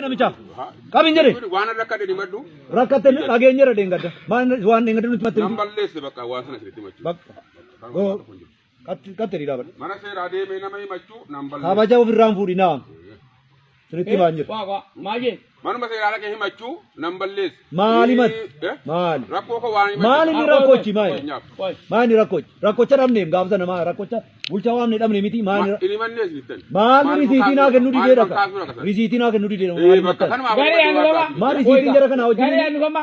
Namicha. Qabin jedhe. Waan rakkate himadhu. Rakkatte dhageenyeera deengadda. Maal waan deengadda nutti matte. Nan balleesse bakka waan sana sirriitti himachuu. Bakka. Qatte dhiiraa badha. Mana seeraa deemee nama himachuu nan balleesse. Kabaja ofirraan fuudhinaa. Sirriitti himaa hin jiru. Waa waa maal jee? Manuma seeraa dhaqee himachuu nan balleesse. Maali mati? Eh? Maali? Rakkoo koo waan himachuu. Maali inni rakkochi maali? Fakkeenyaaf. Maali inni rakkochi? Rakkocha dhabneem gaafa sana maali rakkocha bulchaa waamne dhabne miti maali? Inni himannees bittan. Maali risiitii naa kennu didee dhaka? Risiitii naa kennu didee maali Bakka mattan? kanumaaf Garee anu gama. Maal risiitiin jara kanaa wajjin? Garee anu gama.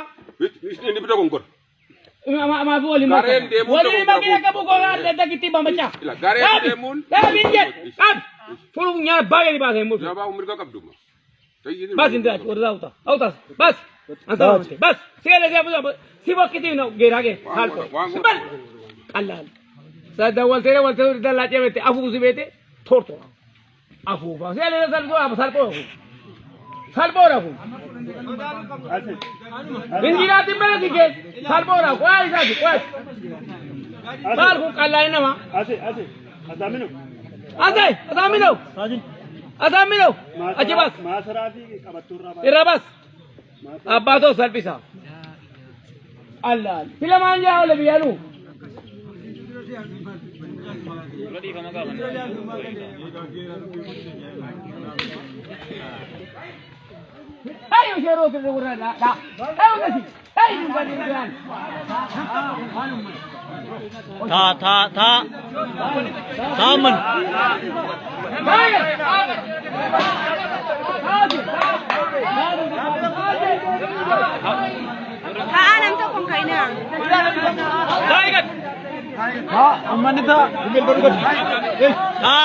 Inni bita gonkora. Maafi waliin Gareen deemuun Waliin dogoggora makina qabu gogaa adda adda kitti bamacha. Ila gareen deemuun. Dhaabi jedh. Dhaabi. Furu nyaara baay'ee ni baasee murtu. Jabaa mirga qabduma. Bas inda warra uta. Autas. Bas. Anta bas. Sigale siya si bakiti no gera ge salto. Bal. Qalal. Sada waltere waltere dalla jebete afu zibete torto. Afuufa. Sigale salto afu salpo. Salpo rafu. Injiraati mala si kees salpo rafu. Waa isaati waa. Maal kun qallaan nama. Ase, ase, Azaamino. Asai asaamino. Asaamino. Achi bas. Maasaraa fi qabattuurraa baas. Irra bas. Abbaatoo salphisa. Allah. Filamaan jaa oole biyyaanu. Ayo sheeroo kirri gurra dha dha. Ayo gasi. Ayo gasi gasi. Ta ta ta. Taaman. Haa nam tokko hin ka'inaa. Uummanni ta'a. Jilbeen badhu gadi. Ta.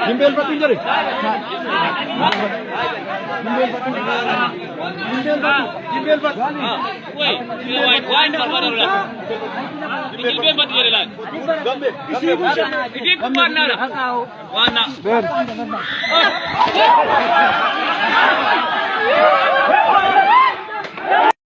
Jilbeen badhu hin jedhe. Jilbeen badhu. Wait, wait, why not barbaadu la? Jilbeen baddu jedhe laal. Isin kun waan naana. Waan na.